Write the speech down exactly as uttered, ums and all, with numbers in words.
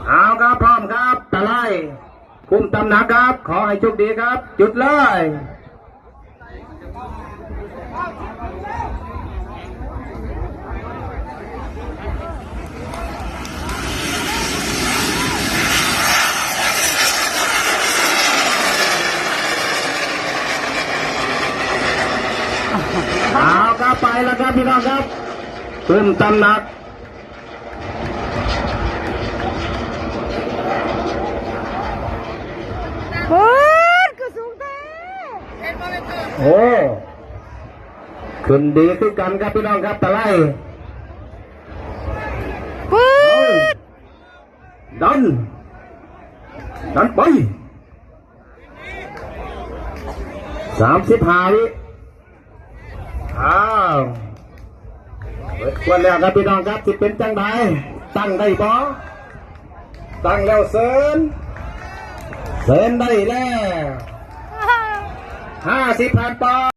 เอาครับ พร้อมครับ ตะไล คุมตำหนักครับ ขอให้โชคดีครับ จุดเลย เอาครับ ไปแล้วครับพี่น้องครับ คุมตำหนัก โอ้ย คือสูงแท้ โอ้ ขึ้นดีคือกันครับพี่น้องครับ ตะไล ปื๊ด ดัน ดันไป สามสิบห้าวิ อ้าว เปิดกวนแล้วครับพี่น้องครับ สิเป็นจังใด ตั้งได้บ่ ตั้งแล้วเซิน เซินได้แล้ว ห้าสิบผ่านไป